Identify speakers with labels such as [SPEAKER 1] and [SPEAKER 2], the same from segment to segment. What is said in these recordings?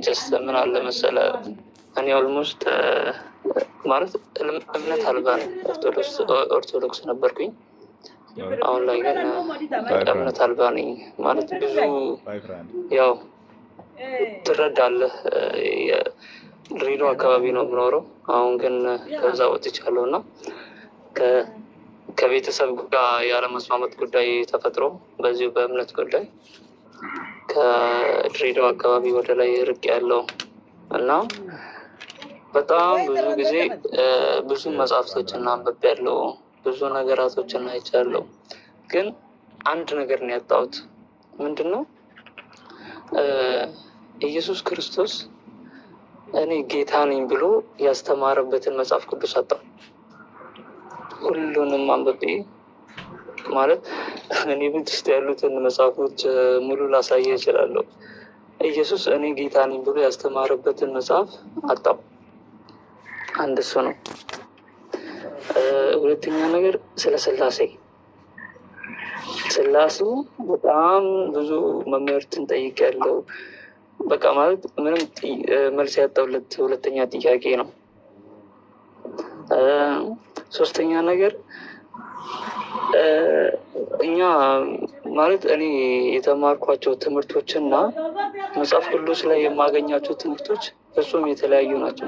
[SPEAKER 1] Just ምን አለ መሰለ፣ እኔ almost ማለት እምነት አልባ ነኝ። ኦርቶዶክስ ነበርኩኝ። አሁን ላይ ግን እምነት አልባ ነኝ። ማለት ብዙ ያው ትረዳለህ፣ ድሬዳዋ አካባቢ ነው የምኖረው። አሁን ግን ከዛ ወጥቻለሁ እና ከቤተሰብ ጋር ያለመስማማት ጉዳይ ተፈጥሮ በዚሁ በእምነት ጉዳይ ከድሬዳዋ አካባቢ ወደ ላይ ርቅ ያለው እና በጣም ብዙ ጊዜ ብዙ መጽሐፍቶችን አንብቤያለሁ፣ ብዙ ነገራቶችን አይቻለሁ። ግን አንድ ነገር ነው ያጣሁት። ምንድን ነው? ኢየሱስ ክርስቶስ እኔ ጌታ ነኝ ብሎ ያስተማረበትን መጽሐፍ ቅዱስ አጣሁ። ሁሉንም አንብቤ፣ ማለት እኔ ቤት ውስጥ ያሉትን መጽሐፎች ሙሉ ላሳየ እችላለሁ። ኢየሱስ እኔ ጌታ ነኝ ብሎ ያስተማረበትን መጽሐፍ አጣሁ። አንድ እሱ ነው። ሁለተኛ ነገር ስለ ስላሴ፣ ስላሴ በጣም ብዙ መምህርትን ጠይቄያለሁ። በቃ ማለት ምንም መልስ ያጣሁለት ሁለተኛ ጥያቄ ነው። ሶስተኛ ነገር እኛ ማለት እኔ የተማርኳቸው ትምህርቶች እና መጽሐፍ ቅዱስ ላይ የማገኛቸው ትምህርቶች ፍጹም የተለያዩ ናቸው።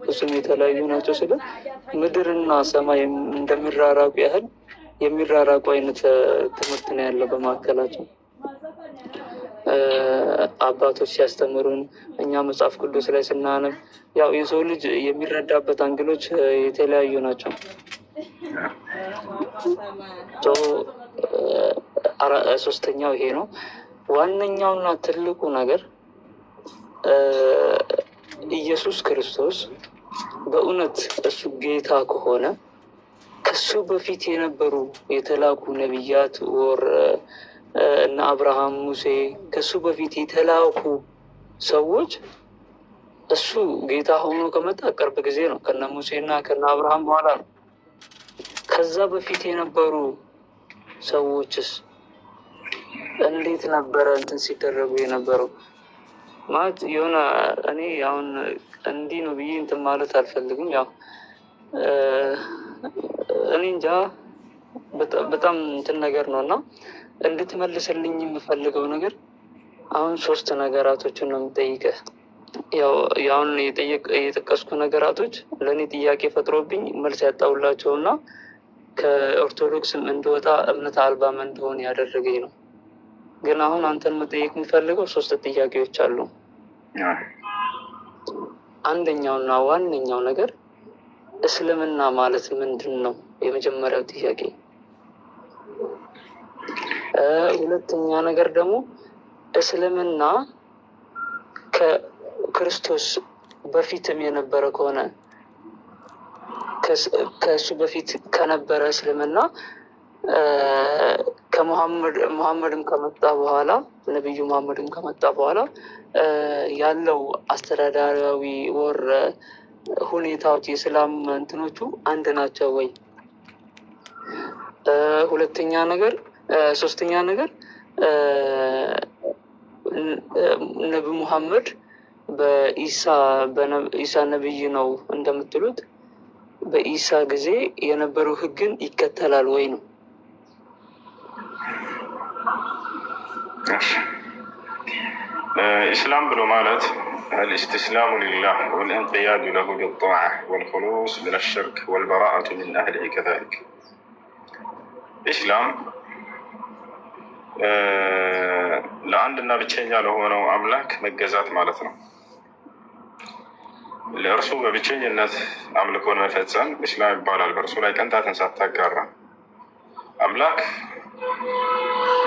[SPEAKER 1] ፍጹም የተለያዩ ናቸው ስለ ምድርና ሰማይ እንደሚራራቁ ያህል የሚራራቁ አይነት ትምህርት ነው ያለው በመካከላቸው። አባቶች ሲያስተምሩን፣ እኛ መጽሐፍ ቅዱስ ላይ ስናነብ ያው የሰው ልጅ የሚረዳበት angle ኦች የተለያዩ ናቸው። So ሶስተኛው ይሄ ነው። ዋነኛውና ትልቁ ነገር ኢየሱስ ክርስቶስ በእውነት እሱ ጌታ ከሆነ ከሱ በፊት የነበሩ የተላኩ ነቢያት or እነ አብርሃም፣ ሙሴ፣ ከሱ በፊት የተላኩ ሰዎች፣ እሱ ጌታ ሆኖ ከመጣ ቅርብ ጊዜ ነው። ከነ ሙሴና ከነ አብርሃም በኋላ ነው። ከዛ በፊት የነበሩ ሰዎችስ እንዴት ነበረ እንትን ሲደረጉ የነበረው? ማለት የሆነ እኔ አሁን እንዲህ ነው ብዬ እንትን ማለት አልፈልግም። ያው እኔ እንጃ፣ በጣም እንትን ነገር ነው እና እንድትመልስልኝ የምፈልገው ነገር አሁን ሶስት ነገራቶችን ነው የምጠይቅህ። ያው አሁን የጠቀስኩ ነገራቶች ለእኔ ጥያቄ ፈጥሮብኝ መልስ ያጣሁላቸው እና ከኦርቶዶክስም እንድወጣ እምነት አልባም እንድሆን ያደረገኝ ነው። ግን አሁን አንተን መጠየቅ የምፈልገው ሶስት ጥያቄዎች አሉ። አንደኛውና ዋነኛው ነገር እስልምና ማለት ምንድን ነው? የመጀመሪያው ጥያቄ። ሁለተኛ ነገር ደግሞ እስልምና ከክርስቶስ በፊትም የነበረ ከሆነ፣ ከእሱ በፊት ከነበረ እስልምና ከሙሐመድም ከመጣ በኋላ፣ ነቢዩ መሐመድም ከመጣ በኋላ ያለው አስተዳደራዊ or ሁኔታዎች የእስላም እንትኖቹ አንድ ናቸው ወይ? ሁለተኛ ነገር፣ ሶስተኛ ነገር ነቢ ሙሐመድ በኢሳ ነብይ ነው እንደምትሉት በኢሳ ጊዜ የነበረው ህግን ይከተላል ወይ ነው።
[SPEAKER 2] እሺ፣ ኢስላም ብሎ ማለት الاستسلام لله والانقياد له بالطاعة والخلوص من الشرك والبراءة من أهله كذلك። ኢስላም ለአንድና ብቸኛ ለሆነው አምላክ መገዛት ማለት ነው። ለእርሱ በብቸኝነት አምልኮን መፈጸም ኢስላም ይባላል። በእርሱ ላይ ቅንጣትን ሳታጋራ አምላክ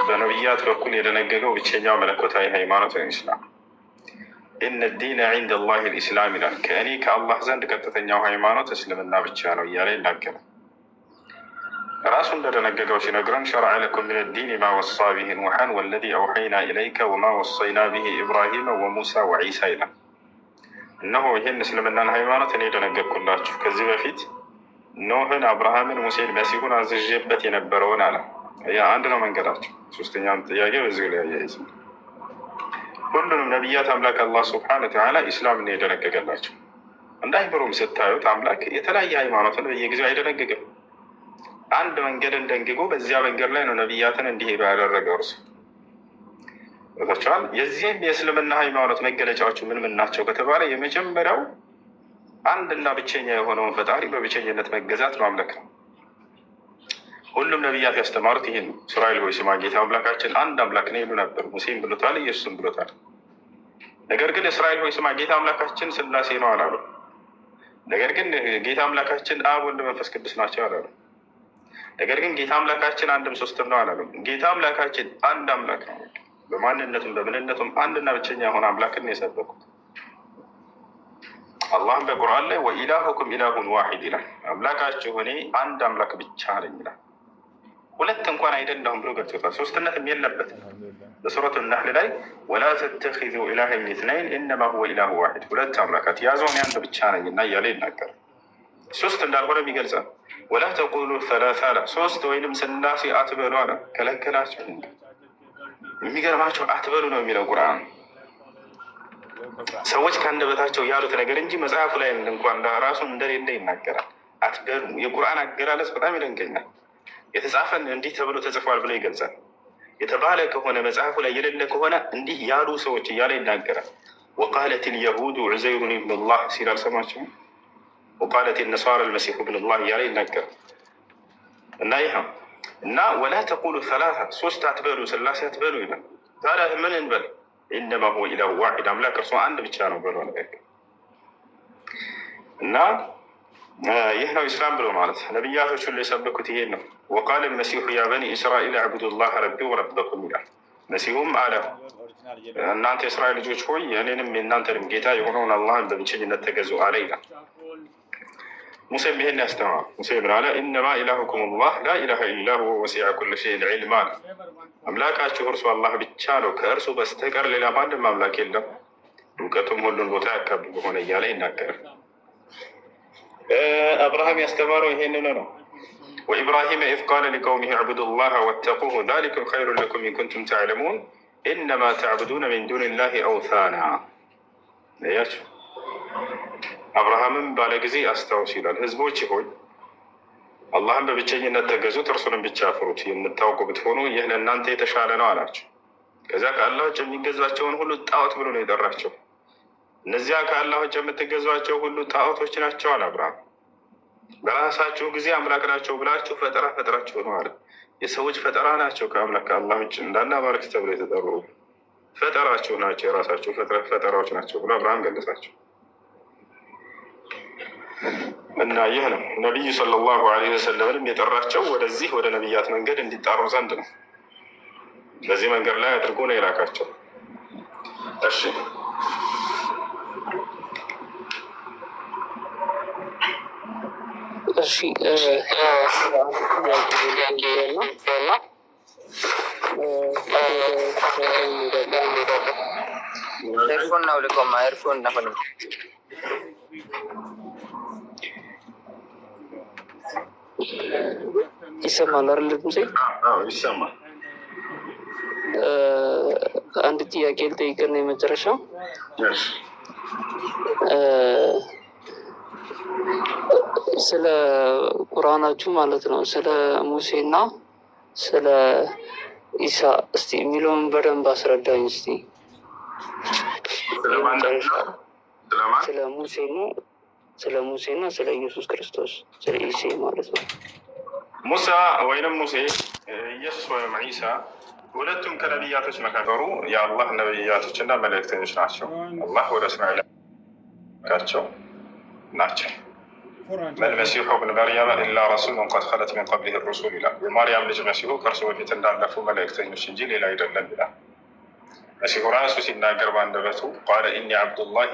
[SPEAKER 2] በነቢያት በኩል የደነገገው ብቸኛው መለኮታዊ ሃይማኖት ነው ኢስላም። إن الدين عند الله الإسلام ይላል። ከእኔ ከአላህ ዘንድ ቀጥተኛው ሃይማኖት እስልምና ብቻ ነው እያለ ይናገራል። ራሱ እንደደነገገው ሲነግረን شرع لكم من الدين ما وصى به نوحا والذي أوحينا إليك وما وصينا به إبراهيم وموسى وعيسى ይላል። እነሆ ይህን እስልምናን ሃይማኖት እኔ ደነገግኩላችሁ ከዚህ በፊት ኖህን፣ አብርሃምን፣ ሙሴን፣ መሲሁን አዝዤበት የነበረውን አለ። ያ አንድ ነው መንገዳቸው። ሶስተኛም ጥያቄ በዚሁ ላይ አያይዝ። ሁሉንም ነቢያት አምላክ አላህ سبحانه وتعالى ኢስላምን የደነገገላቸው። እንደ አይምሮም ስታዩት አምላክ የተለያየ ሃይማኖትን በየጊዜው አይደነግግም። አንድ መንገድን ደንግጎ በዚያ መንገድ ላይ ነው ነቢያትን እንዲሄዱ ያደረገው እርሱ ቸዋል። የዚህም የእስልምና ሃይማኖት መገለጫዎቹ ምን ምን ናቸው ከተባለ የመጀመሪያው አንድና ብቸኛ የሆነውን ፈጣሪ በብቸኝነት መገዛት ማምለክ ነው። ሁሉም ነቢያት ያስተማሩት ይህን ነው። እስራኤል ሆይ ስማ፣ ጌታ አምላካችን አንድ አምላክ ነው ይሉ ነበር። ሙሴም ብሎታል፣ ኢየሱስም ብሎታል። ነገር ግን እስራኤል ሆይ ስማ፣ ጌታ አምላካችን ስላሴ ነው አላሉ። ነገር ግን ጌታ አምላካችን አብ፣ ወልድ፣ መንፈስ ቅዱስ ናቸው አላሉ። ነገር ግን ጌታ አምላካችን አንድም ሶስትም ነው አላሉ። ጌታ አምላካችን አንድ አምላክ ነው። በማንነቱም በምንነቱም አንድና ብቸኛ የሆነ አምላክን ነው የሰበኩት። አላህም በቁርአን ላይ وإلهكم إله واحد ይላል። አምላካችሁ እኔ አንድ አምላክ ብቻ ነኝ ይላል። ሁለት እንኳን አይደለሁም ብሎ ገልጾታል። ሶስትነትም የለበትም። በሱረቱ ነሕል ላይ ولا تتخذوا إلهين اثنين إنما هو إله واحد፣ ሁለት አምላካት ያዘው እኔ አንድ ብቻ ነኝ እና እያለ ይናገራል። ሶስት እንዳልሆነም ይገልጻል። ولا تقولوا ثلاثة አለ፣ ሶስት ወይንም ስላሴ አትበሉ አለ፣ ከለከላቸው። የሚገርማቸው አትበሉ ነው የሚለው ቁርአን። ሰዎች ከአንደበታቸው ያሉት ነገር እንጂ መጽሐፉ ላይ እንኳን ራሱ እንደሌለ ይናገራል። አትበሉ። የቁርአን አገላለጽ በጣም ይደንቀኛል። የተጻፈን እንዲህ ተብሎ ተጽፏል ብሎ ይገልጻል። የተባለ ከሆነ መጽሐፉ ላይ የሌለ ከሆነ እንዲህ ያሉ ሰዎች እያለ ይናገራል። وقالت اليهود عزير ابن الله ሲል አልሰማችሁም? وقالت النصارى المسيح ابن الله እያለ ይናገራል። እና ይህ እና ولا تقولوا ثلاثة ሶስት አትበሉ፣ ስላሴ አትበሉ ይላል። ታዲያ ምን እንበል? إنما هو إله واحد አምላክ እርሱ አንድ ብቻ ነው በሎ ነገር እና ይህ ነው ኢስላም ብሎ ማለት። ነቢያቶች ሁሉ የሰበኩት ይሄን ነው። وقال المسيح يا بني إسرائيل اعبدوا الله ربي وربكم ይላል። መሲሁም አለ እናንተ የእስራኤል ልጆች ሆይ የእኔንም የእናንተንም ጌታ የሆነውን አላህን በብቸኝነት ተገዙ አለ ይላል። ሙሴም ይሄን ያስተምራል። ሙሴ ምን አለ? إنما إلهكم الله لا إله إلا هو وسع كل شيء علما አለ። አምላካችሁ እርሱ አላህ ብቻ ነው፣ ከእርሱ በስተቀር ሌላ ማንም አምላክ የለም፣ እውቀቱም ሁሉን ቦታ ያካብብ ሆነ እያለ ይናገራል። አብርሃም ያስተማረው ይሄንን ነው። وإبراهيم إذ قال لقومه اعبدوا الله واتقوه ذلكم خير لكم إن كنتم تعلمون إنما تعبدون من دون الله أوثانا። ያቸው አብርሃምም ባለ ጊዜ አስታውስ ይላል፣ ህዝቦች ሆይ አላህን በብቸኝነት ተገዙት፣ እርሱንም ብቻ ፍሩት፣ የምታውቁ ብትሆኑ ይህ ለእናንተ የተሻለ ነው አላቸው። ከዚያ ከአላህ ውጭ የሚገዟቸውን ሁሉ ጣዖት ብሎ ነው የጠራቸው። እነዚያ ከአላህ ውጭ የምትገዟቸው ሁሉ ጣዖቶች ናቸው አለ አብርሃም። በራሳችሁ ጊዜ አምላክ ናቸው ብላችሁ ፈጠራ ፈጥራችሁ ነው አለ። የሰዎች ፈጠራ ናቸው ከአምላክ ከአላህ ውጭ እንዳለ አማልክት ተብሎ የተጠሩ ፈጠራችሁ ናቸው፣ የራሳችሁ ፈጠራዎች ናቸው ብሎ አብርሃም ገለጻቸው። እና ይህ ነው ነቢዩ صلى الله عليه وسلم ንም የጠራቸው ወደዚህ ወደ ነቢያት መንገድ እንዲጣሩ ዘንድ ነው። በዚህ መንገድ ላይ አድርጎ ነው የላካቸው። እሺ
[SPEAKER 1] እሺ
[SPEAKER 3] earphone ናውልቆማ earphone ናሆነ
[SPEAKER 1] ይሰማል አይደል? ድምጼ
[SPEAKER 2] ይሰማል።
[SPEAKER 1] አንድ ጥያቄ ልጠይቅህ የመጨረሻው ስለ ቁርአናችሁ ማለት ነው፣ ስለ ሙሴና ስለ ኢሳ እስቲ የሚለውን በደንብ አስረዳኝ እስቲ። ስለ ሙሴና ስለ ሙሴና ስለ ኢየሱስ ክርስቶስ ስለ ኢሴ ማለት ነው።
[SPEAKER 2] ሙሳ ወይንም ሙሴ ኢየሱስ ወይም ዒሳ ሁለቱም ከነቢያቶች መካከሉ የአላህ ነቢያቶች እና መልእክተኞች ናቸው። አላህ ወደ እስራኤል ላካቸው ናቸው። ما المسيح ابن مريم إلا رسول قد خلت من قبله الرسل ይላል። የማርያም ልጅ መሲሁ ከእርሱ በፊት እንዳለፉ መልእክተኞች እንጂ ሌላ አይደለም ይላል። መሲሁ ራሱ ሲናገር በአንደበቱ قال إني عبد الله